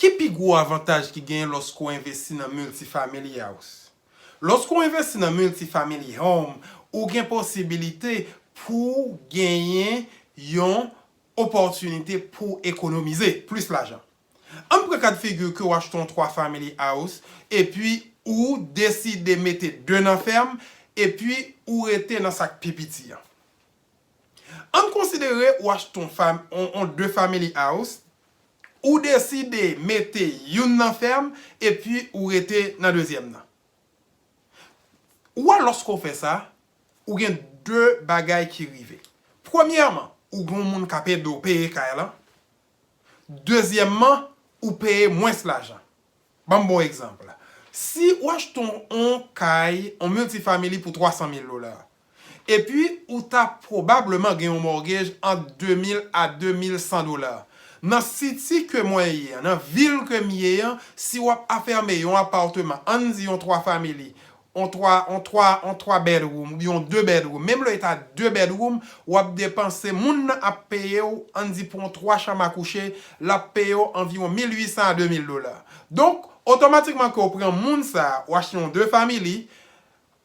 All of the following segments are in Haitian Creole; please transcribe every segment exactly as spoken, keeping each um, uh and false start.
Ki pi gwo avantaj ki genyen lòske w envesti nan multifamily house? Lòske w envesti nan multifamily home, ou gen posibilite pou w genyen yon opòtinite pou w ekonomize plis lajan. Ann pran ka de figi ke w achte yon twa family house, epi ou deside mete de nan fèm, epi ou rete nan sa k pi piti an. Ann konsidere ou achte yon fam, yon, yon de family house, ou deside mete youn nan fèm, epi ou rete nan dezyèm nan. Ou wè, lòske w fè sa, ou gen de bagay ki rive. Premyèman, ou gen yon moun k ap ede w peye kay lan. Dezyèmman, ou peye mwens lajan. Ban m bon egzanp. Si w achte yon kay, yon multifamily pou twa san mil dola, epi ou ta pwobableman gen yon mortgage ant de mil a de mil san dola. Nan city ke mwen ye an, nan vil ke m ye an, si w ap afèmen yon apatman, ann di yon twa family, yon twa, yon twa, yon twa bedroom, oubyen yon de bedroom, menm lè e ta de bedroom, w ap depanse, moun nan ap peye w, ann di pou yon twa chanm a kouche, l ap peye w anviwon mil uit san a de mil dola. Donk, otomatikman ke w pran moun sa a, w achte yon de family,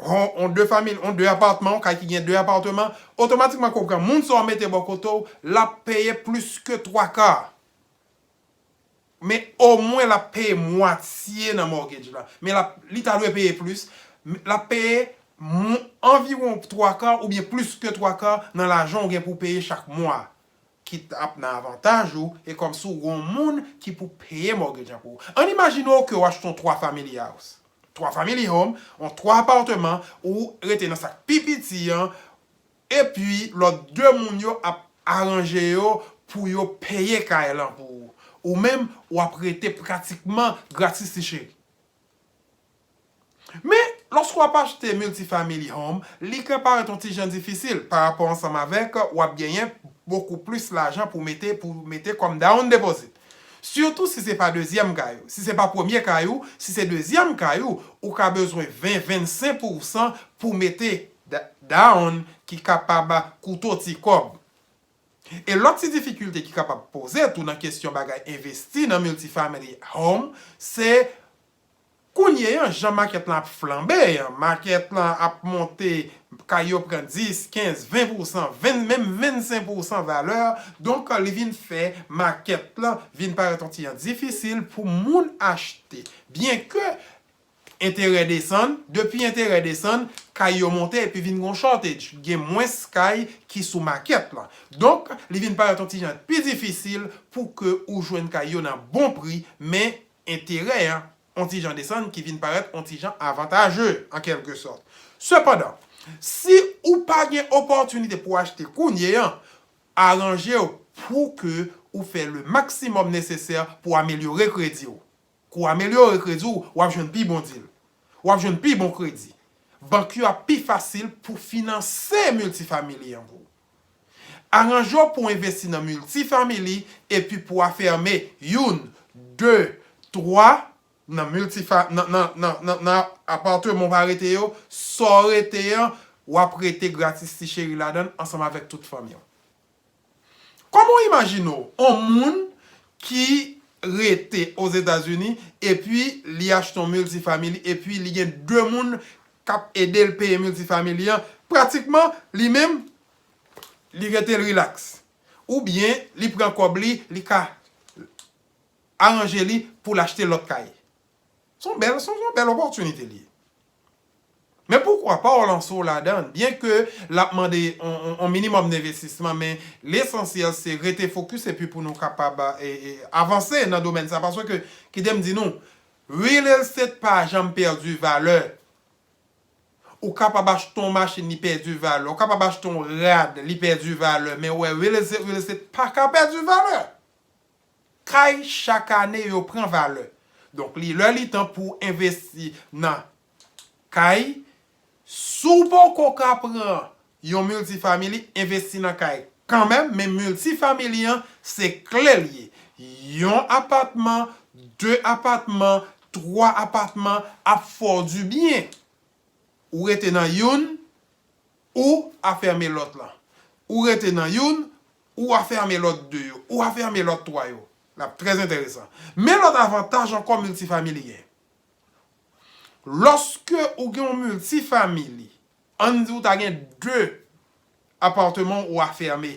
yon, yon de family, yon de apatman, yon kay ki gen de apatman, otomatikman ke w pran moun sa a w mete bò kote w, l ap peye plis ke twa ka. Men omwen l ap peye mwatye nan mortgage la. Men l ap, li ta dwe peye plis. L ap peye mw-, anviwon twa ka oubyen plis ke twa ka nan lajan w gen pou w peye chak mwa. Ki t ap nan avantaj ou, e kòmsi w gen yon moun ki pou peye mortgage an pou ou. Ann imajine w ke w achte yon twa family house. Twa family home, yon twa apatman, ou rete nan sa k pi piti an, epi lòt de moun yo ap aranje yo pou yo peye kay lan pou ou. Ou menm, w ap rete pratikman gratis ti cheri. Men, lòske w ap achte multifamily home, li ka parèt yon ti jan difisil pa rapò ansanm avèk w ap genyen bokou plis lajan pou mete, pou mete kòm down deposit. Sitou si se pa dezyèm kay ou. Si se pa premye kay ou, si se dezyèm kay ou, ou ka bezwen ven, vennsenk pousan pou mete da-, down ki kapab koute w ti kòb. E lòt ti difikilte ki kapab poze tou nan kesyon bagay envesti nan multifamily home, se kounye an, jan makèt lan ap flanbe an, makèt lan ap monte, kay yo pran dis, kenz, ven pousan, ven, menm vennsenk pousan valè, donk li vin fè makèt lan vin parèt yon ti jan difisil pou moun achte. Byenke enterè desann, depi enterè desann, kay yo monte epi vin gon shortage, gen mwens kay ki sou makèt lan. Donk, li vin parèt yon ti jan pi difisil pou ke ou jwenn kay yo nan bon pri, men enterè an, yon ti jan desann ki vin parèt yon ti jan avantaje, an kèlke sòt. Sepandan, si ou pa gen opòtinite pou achte kounye an, aranje w pou ke ou fè le maksimòm nesesè pou amelyore kredi w. Kou w amelyore kredi w, w ap jwenn pi bon deal. W ap jwenn pi bon kredi. Bank yo ap pi fasil pou finanse multifamily an pou ou. Aranje w pou w envesti nan multifamily epi pou w afèmen youn, de, twa nan multifa-, nan, nan, nan, nan, nan apatman w pa rete yo, sa w rete an, w ap rete gratis ti cheri ladan l ansanm avèk tout fanmi w. Kòman w imajine w, yon moun ki rete Ozetazini, epi li achte yon multifamily, epi li gen de moun k ap ede l peye multifamily an, pratikman, li menm, li rete l rilaks. Oubyen, li pran kòb li, li ka aranje li pou l achte lòt kay. Se yon bèl, se yon bèl opòtinite li ye. Men poukwa pa w lanse w ladan l? Byenke l ap mande yon, yon, yon minimòm denvestisman, men lesansyèl se rete fokis epi pou nou kapab, e, e, avanse nan domèn sa. Paske, kite m di nou, real estate pa janm pèdi valè. Ou kapab achte yon machin, li pèdi valè. Ou kapab achte yon rad, li pèdi valè. Men w wè, real estate, real estate pa ka pèdi valè. Kay, chak ane, yo pran valè. Donk, li lè li tan pou w envesti nan kay. Si w poko ka pran yon multifamily, envesti nan kay kanmenm, men multifamily an, se kle l ye. Yon apatman, de apatman, twa apatman ap fè w dibyen. Ou rete nan youn, ou afèmen lòt lan. Ou rete nan youn, ou afèmen lòt de yo, ou afèmen lòt twa yo. L ap trè enteresan. Men lòt avantaj ankò miltifamili gen. Lòske ou gen yon miltifamili, ann di ou ta gen de apatman ou afème,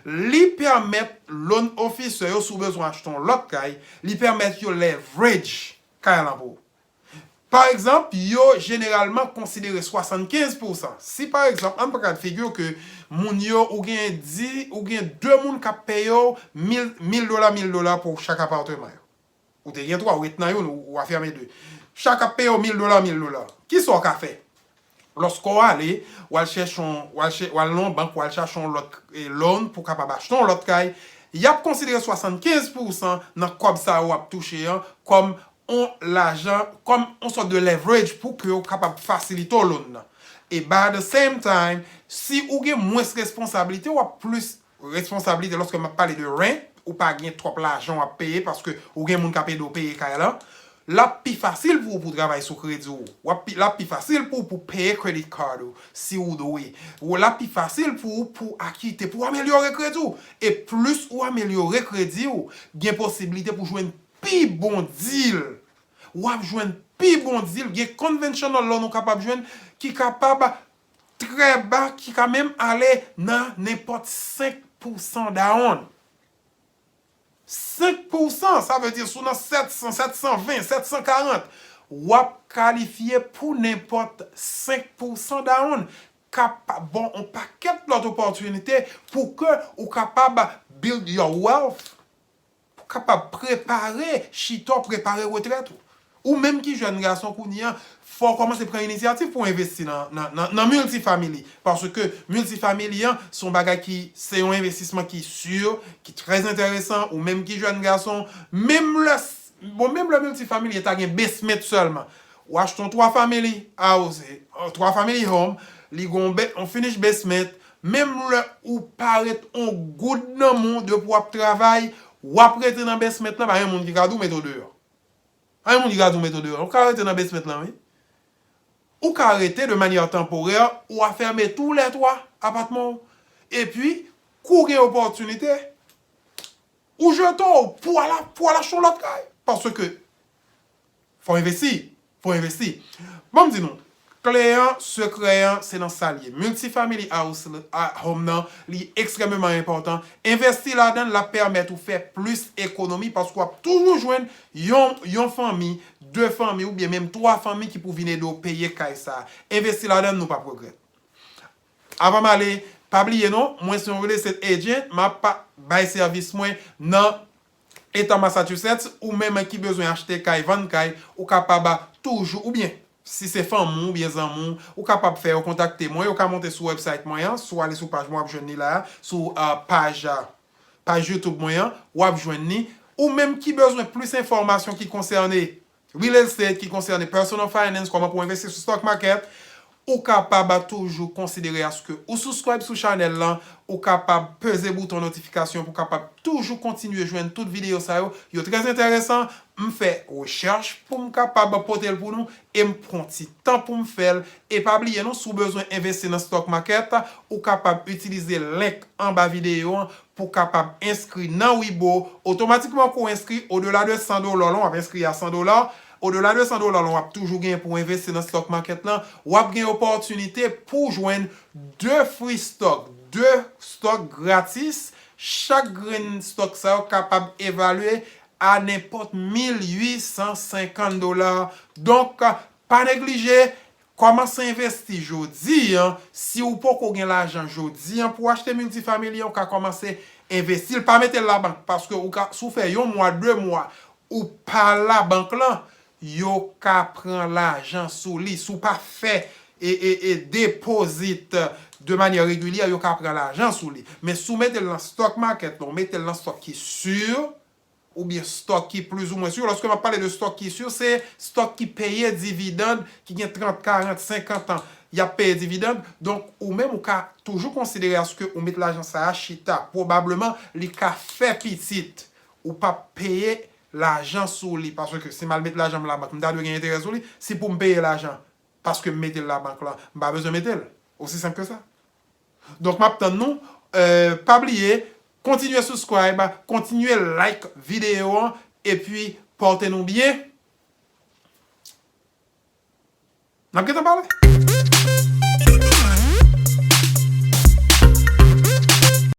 li pèmèt loan officer yo, si w bezwen achte yon lòt kay, li pèmèt yo leverage kay lan pou ou. Pa egzanp, yo jeneralman konsidere swasannkenz pousan. Si pa egzanp, ann pran ka de figi ke moun yo, ou gen di, ou gen de moun k ap peye w mil, mil dola, mil dola pou chak apatman yo. Ou te gen twa, ou ret nan youn, ou, ou afème de. Chak ap peye w mil dola, mil dola. Kisa w ka fè? Lòske w ale, w al chèche yon, w al chè-, w al nan yon bank, w al chache yon lòt, eh, loan pou w kapab achte yon lòt kay, y ap konsidere swasannkenz pousan nan kòb sa yo w ap touche an kòm yon lajan, kòm yon sòt de leverage pou ke w kapab fasilite w loan nan. E by the same time, si ou gen mwens responsablite, w ap plis responsablite, lòske m ap pale de rent, ou pa gen twòp lajan w ap peye paske ou gen moun k ap ede w peye kay lan, l ap pi fasil pou ou pou travay sou kredi w. W ap pi, l ap pi fasil pou ou pou peye credit card ou, si ou dwe. Ou, l ap pi fasil pou ou pou akite, pou amelyore kredi w. E plis ou amelyore kredi w, gen posiblite pou jwenn pi bon deal. W ap jwenn pi bon deal. Gen conventional loan ou kapab jwenn ki kapab trè ba, ki ka menm ale nan nenpòt senk pousan down. Senk pousan, sa vle di si w nan sèt san, sèt san ven, sèt san karant, w ap kalifye pou nenpòt senk pousan down. Kapab bon yon pakèt lòt opòtinite pou ke ou kapab build your wealth, pou kapab prepare chita w, prepare retrèt ou. Ou menm ki jèn gason kounye a, fò w kòmanse pran inisyativ pou w envesti nan, nan, nan, nan miltifamili. Paske miltifamili an, se yon bagay ki, se yon envestisman ki si, ki trè enteresan. Ou menm ki jèn gason, menm lè, bon, menm lè miltifamili ta gen basement sèlman. Ou achte yon twa family house, eh, twa family home, li gon be-, yon finish basement, menm lè ou pa ret yon goud nan men w depi w ap travay, w ap rete nan basement lan, pa gen moun ki ka di w mete w deyò. Pa gen moun ki ka di w mete w deyò. Ou ka rete nan basement lan, wi. Ou ka rete de manyè tanporè, ou afème tou lè twa apatman w. Epi, kou gen opòtinite, ou jete w pou al, pou al achte yon lòt kay. Paske fò w envesti. Fò w envesti. Ban m di nou, kle an, sekrè an, se nan sa l ye. Multifamily house, a, home nan, li ekstrèmeman enpòtan. Envesti ladan l, l ap pèmèt ou fè plis ekonomi paske w ap toujou jwenn yon, yon fanmi, de fanmi oubyen menm twa fanmi ki pou vin ede w peye kay sa a. Envesti ladan l, nou p ap regrèt. Avan m ale, pa bliye non, mwen se yon real estate agent, m ap bay sèvis mwen nan eta Massachusetts, ou menm ki bezwen achte kay, vann kay, ou kapab toujou, oubyen, si se fanmi w oubyen zanmi w, ou kapab fè yo kontakte mwen, yo ka monte sou website mwen an, si w ale sou paj mwen, w ap jwenn li la, sou, ah, paj, ah, paj YouTube mwen an, w ap jwenn li. Ou menm ki bezwen plis enfòmasyon ki konsène real estate, ki konsène personal finance, kòman pou envesti sou stock market, ou kapab toujou konsidere aske ou subscribe sou chanèl lan, ou kapab peze bouton notifikasyon pou kapab toujou kontinye jwenn tout videyo sa yo. Yo trè enteresan, m fè rechèch pou m kapab pote l pou nou, e m pran ti tan pou m fè l. E pa bliye non, si w bezwen envesti nan stock market, ou kapab itilize link anba videyo an pou kapab enskri nan Webull. Otomatikman, kou w enskri, odela de san dola, w ap enskri a san dola. Odela de san dola, w ap toujou gen pou envesti nan stock market lan. W ap gen opòtinite pou jwenn de free stock, de stock gratis. Chak grenn stock sa yo kapab evalye a nenpòt mil uit san senkant dola. Donk, pa neglije, kòmanse envesti jodi an. Si w poko gen lajan jodi an pou w achte miltifamili an, ou ka kòmanse envesti l. Pa mete l labank, paske ou ka, si w fè yon mwa, de mwa, ou pa labank lan, yo ka pran lajan sou li. Si w pa fè e, e, e depozit de manyè regilyè, yo ka pran lajan sou li. Men si w mete l nan stock market lan, ou mete l nan stock ki si, oubyen stock ki plizoumwen si. Lòske m ap pale de stock ki si, se stock ki peye dividend, ki gen trant, karant, senkant an, y ap peye dividend. Donk, ou menm, ou ka toujou konsidere aske ou met lajan sa a chita. Pwobableman, li ka fè pitit. Ou p ap peye lajan sou li. Paske si m al met lajan m labank, m ta dwe gen enterè sou li. Si pou m peye lajan, paske m mete l labank lan, m pa bezwen mete l. Osi senp ke sa. Donk, m ap tann nou. Euh, pa bliye, Kontinye subscribe, kontinye like videyo an, epi pòte nou byen. N ap gentan pale.